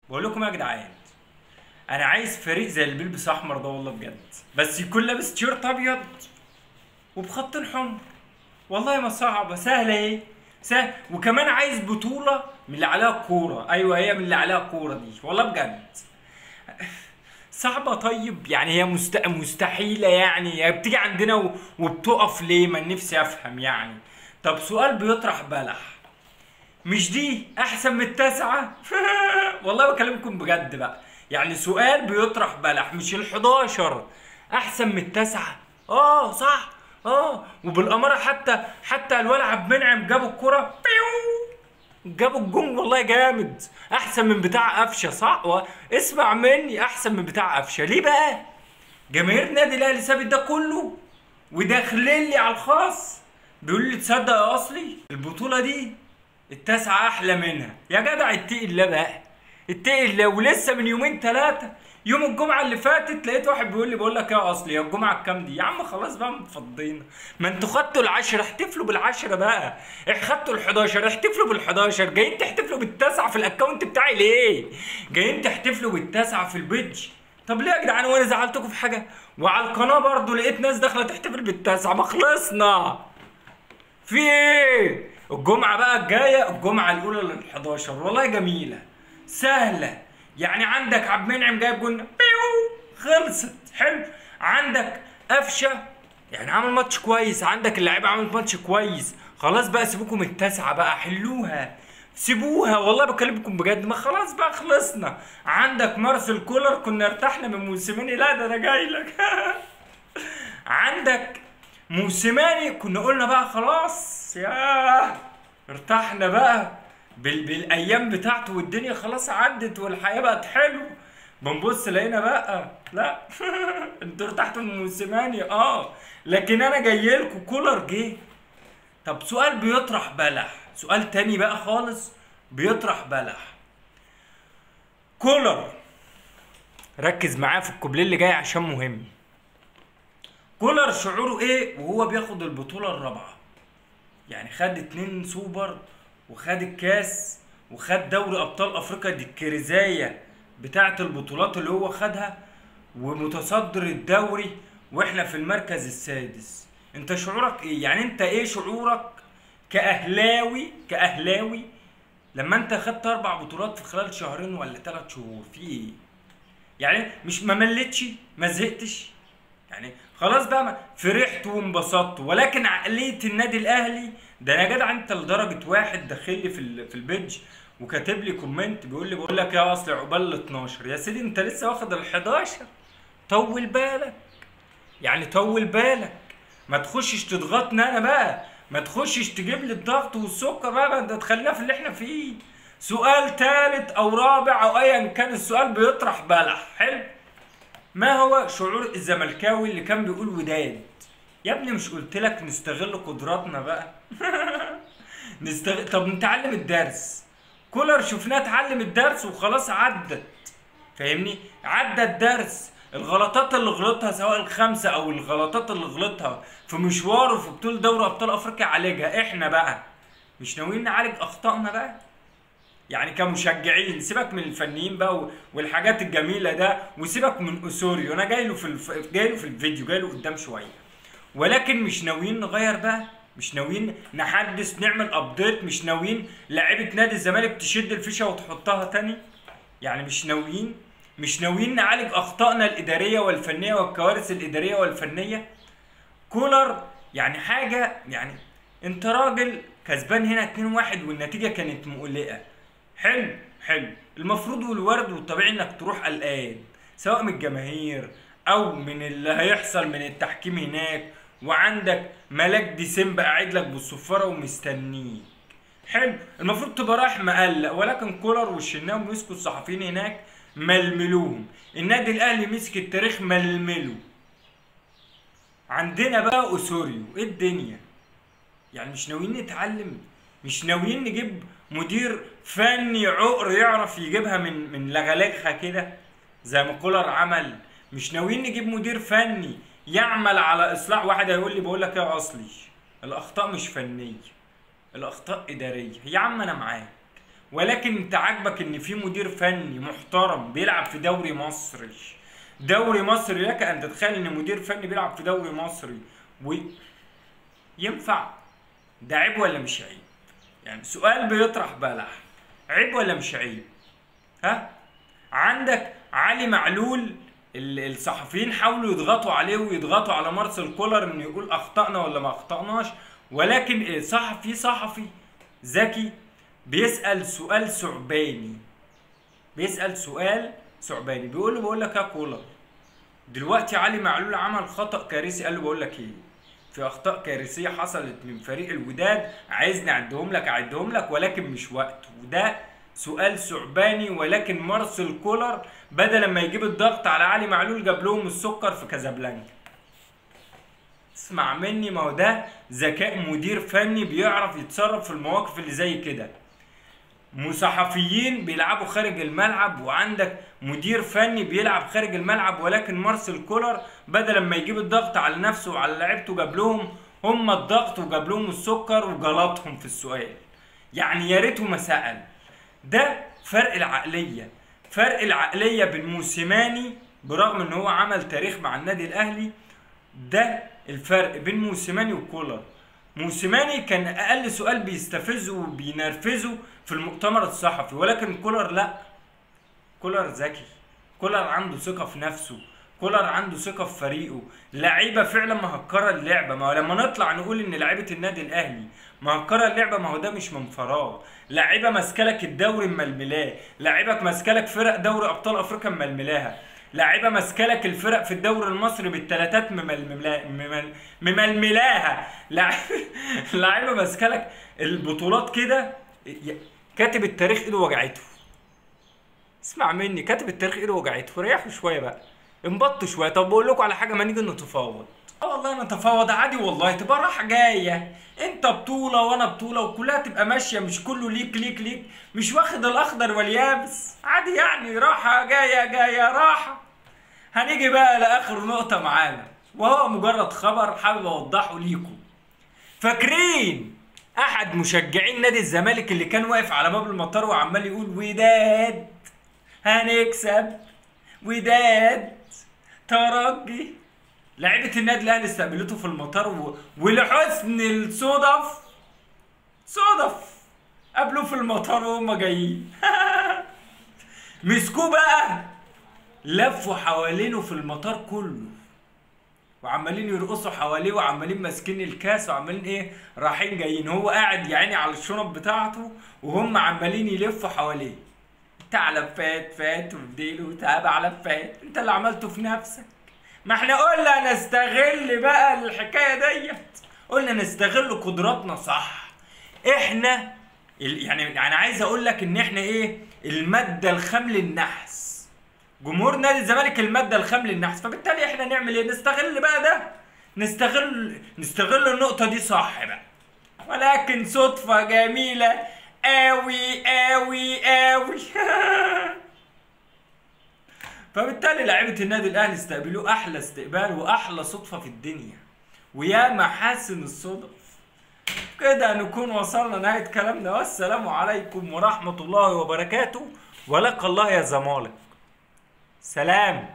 بقول لكم يا جدعان، انا عايز فريق زي اللي بيلبس احمر ده والله بجد، بس يكون لابس تيشيرت ابيض وبخط الحمر. والله ما صعبة، سهلة اهي، سهل. وكمان عايز بطوله من اللي عليها كورة. ايوه هي من اللي عليها كورة دي والله بجد. صعبة طيب يعني، هي مستحيلة يعني، بتيجي عندنا وبتقف ليه؟ ما نفسي افهم يعني. طب سؤال بيطرح بلح، مش دي احسن من التاسعة؟ والله بكلمكم بجد بقى، يعني سؤال بيطرح بلح، مش ال11 احسن من التاسعة؟ اه صح، اه. وبالاماره حتى الولع عبد المنعم جابوا الكرة، جابوا الجون، والله جامد، احسن من بتاع قفشه صح؟ اسمع مني، احسن من بتاع قفشه. ليه بقى؟ جماهير النادي الاهلي سابت ده كله وداخلين لي على الخاص بيقول لي تصدق يا اصلي البطولة دي التاسعة احلى منها. يا جدع اتقي الله بقى، اتقي الله. ولسه من يومين ثلاثة، يوم الجمعة اللي فاتت، لقيت واحد بيقول لي بقول لك يا اصلي يا الجمعة الكام دي؟ يا عم خلاص بقى مفضينا، ما انتوا خدتوا العشرة احتفلوا بالعشرة بقى، خدتوا ال11 احتفلوا بال11، جايين تحتفلوا بالتاسعه في ال account بتاعي ليه؟ جايين تحتفلوا بالتاسعه في ال page؟ طب ليه يا جدعان؟ وانا زعلتكم في حاجة؟ وعلى القناة برضو لقيت ناس داخله تحتفل بالتاسعه، ما خلصنا في ايه؟ الجمعة بقى الجاية، الجمعة الاولى لل11، والله جميلة سهلة يعني. عندك عبد المنعم جايب جون، بيو، خلصت، حلو. عندك قفشه يعني عمل ماتش كويس، عندك اللعيبة عملت ماتش كويس، خلاص بقى سيبوكم التاسعة بقى، حلوها سيبوها، والله بكلمكم بجد، ما خلاص بقى خلصنا. عندك مارسيل كولر كنا ارتحنا من موسيماني، لا ده انا جاي لك. عندك موسيماني كنا قلنا بقى خلاص يا ارتحنا بقى بالايام بتاعته، والدنيا خلاص عدت والحياة بقت حلوة. بنبص لقينا بقى لا انتوا ارتحتوا من موسيماني اه، لكن انا جاي لكم كولر جه. طب سؤال بيطرح بلح، سؤال تاني بقى خالص بيطرح بلح. كولر ركز معاه في الكوبليه اللي جاي عشان مهم. كولر شعوره ايه وهو بياخد البطولة الرابعة؟ يعني خد 2 سوبر وخد الكاس وخد دوري ابطال افريقيا، دي الكرزايه بتاعه البطولات اللي هو خدها، ومتصدر الدوري واحنا في المركز السادس. انت شعورك ايه؟ يعني انت ايه شعورك كاهلاوي، كاهلاوي لما انت خدت 4 بطولات في خلال شهرين ولا 3 شهور؟ في ايه؟ يعني مش ما ملتش، ما زهقتش يعني، خلاص بقى فرحت وانبسطت. ولكن عقلية النادي الاهلي ده يا جدع، انت لدرجة واحد داخل لي في ال page وكاتب لي comment بيقول لي بقول لك يا اصلي عقبال ال 12. يا سيدي انت لسه واخد ال 11، طول بالك يعني، طول بالك، ما تخشش تضغطنا انا بقى، ما تخشش تجيب لي الضغط والسكر بقى، ما انت تخلينا في اللي احنا فيه. سؤال ثالث او رابع او ايا كان السؤال بيطرح بلح، حلو. ما هو شعور الزملكاوي اللي كان بيقول وداد؟ يا ابني مش قلت لك نستغل قدراتنا بقى؟ طب نتعلم الدرس. كولر شفناه اتعلم الدرس وخلاص عدت، فاهمني؟ عدى الدرس. الغلطات اللي غلطها سواء الخمسة او الغلطات اللي غلطها في مشواره في بطوله دوري ابطال افريقيا عالجها. احنا بقى مش ناويين نعالج اخطائنا بقى يعني كمشجعين؟ سيبك من الفنيين بقى والحاجات الجميلة ده، وسيبك من اوسوريو، انا جاي له جاي له في الفيديو، جاي له قدام شوية. ولكن مش ناويين نغير بقى، مش ناويين نحدث، نعمل update، مش ناويين لعيبة نادي الزمالك تشد الفيشه وتحطها تاني يعني، مش ناويين، مش ناويين نعالج اخطائنا الادارية والفنية والكوارث الادارية والفنية. كولر يعني حاجة، يعني انت راجل كسبان هنا 2-1 والنتيجة كانت مقلقة، حلو حلو، المفروض والورد والطبيعي انك تروح قلقان سواء من الجماهير او من اللي هيحصل من التحكيم هناك، وعندك ملاك ديسمبا قاعد لك بالصفاره ومستنيك، حلو، المفروض تبقى رايح مقلق. ولكن كولر والشناوي مسكوا الصحفيين هناك ململوهم، النادي الاهلي مسك التاريخ ململه. عندنا بقى اوسوريو، ايه الدنيا؟ يعني مش ناويين نتعلم، مش ناويين نجيب مدير فني عقر يعرف يجيبها من لغلاغها كده زي ما كولر عمل، مش ناويين نجيب مدير فني يعمل على اصلاح. واحد هيقول لي بقول لك يا اصلي الاخطاء مش فنية، الاخطاء ادارية. يا عم انا معاك، ولكن انت عاجبك ان في مدير فني محترم بيلعب في دوري مصري؟ دوري مصري، لك ان تتخيل ان مدير فني بيلعب في دوري مصري وينفع؟ ده عيب ولا مش عيب؟ يعني سؤال بيطرح بلح، عيب ولا مش عيب؟ ها؟ عندك علي معلول، الصحفيين حاولوا يضغطوا عليه ويضغطوا على مارسيل كولر انه يقول اخطأنا ولا ما اخطأناش، ولكن صحفي ذكي بيسأل سؤال ثعباني، بيسأل سؤال ثعباني، بيقول له بقول لك يا كولر دلوقتي علي معلول عمل خطأ كارثي، قال له بقول لك ايه، في اخطاء كارثية حصلت من فريق الوداد، عايزني اعدهم لك اعدهم لك ولكن مش وقته. وده سؤال ثعباني، ولكن مارسيل كولر بدل ما يجيب الضغط على علي معلول جاب لهم السكر في كازابلانكا. اسمع مني، ما هو ده ذكاء مدير فني بيعرف يتصرف في المواقف اللي زي كده. مصحفيين بيلعبوا خارج الملعب، وعندك مدير فني بيلعب خارج الملعب، ولكن مارسيل كولر بدل ما يجيب الضغط على نفسه وعلى لعيبته جاب لهم هم الضغط وجاب لهم السكر وجلطهم في السؤال. يعني يا ريته ما سأل. ده فرق العقلية، فرق العقلية بين موسيماني برغم ان هو عمل تاريخ مع النادي الاهلي، ده الفرق بين موسيماني وكولر. موسيماني كان اقل سؤال بيستفزه وبينرفزه في المؤتمر الصحفي، ولكن كولر لا، كولر ذكي، كولر عنده ثقة في نفسه، كولر عنده ثقة في فريقه، لعيبة فعلا مهكرة اللعبة. ما هو لما نطلع نقول ان لعيبة النادي الاهلي مهكرة اللعبة، ما هو ده مش من فراغ. لعيبة ماسكلك الدوري مململاه، لعيبة ماسكلك فرق دوري ابطال افريقيا مململاها، لعيبة ماسكلك الفرق في الدوري المصري بالثلاثات مململاها، لعيبة ماسكلك البطولات كده. كاتب التاريخ ايده وجعته، اسمع مني، كاتب التاريخ ايده وجعته، ريحوا شوية بقى، انبطوا شوية. طب بقول لكم على حاجة، ما نيجي نتفاوض. والله نتفاوض عادي والله، تبقى راحة جاية، انت بطوله وانا بطوله وكلها تبقى ماشية، مش كله ليك ليك ليك، مش واخد الاخضر واليابس، عادي يعني، راحة جاية جاية راحة. هنيجي بقى لاخر نقطة معانا، وهو مجرد خبر حابب اوضحه ليكم. فاكرين احد مشجعين نادي الزمالك اللي كان واقف على باب المطار وعمال يقول وداد هنكسب، وداد ترجي؟ لعيبة النادي الاهلي استقبلته في المطار ولحسن الصدف صدف قابلوه في المطار وهم جايين. مسكوه بقى، لفوا حوالينه في المطار كله وعمالين يرقصوا حواليه وعمالين ماسكين الكاس وعمالين ايه رايحين جايين، هو قاعد يا عيني على الشنط بتاعته وهم عمالين يلفوا حواليه. تعالى فات فات وبديله تابع لفات، انت اللي عملته في نفسك. ما احنا قلنا نستغل بقى الحكاية ديت، قلنا نستغل قدراتنا صح. احنا يعني انا عايز اقول لك ان احنا ايه، المادة الخام للنحس، جمهور نادي الزمالك المادة الخام للنحس، فبالتالي احنا نعمل ايه؟ نستغل بقى ده، نستغل النقطة دي صح بقى. ولكن صدفة جميلة قوي قوي قوي. فبالتالي لعيبة النادي الاهلي استقبلوه احلى استقبال واحلى صدفة في الدنيا، ويا محاسن الصدف. كده نكون وصلنا نهاية كلامنا، والسلام عليكم ورحمة الله وبركاته، ولك الله يا زمالك. سلام.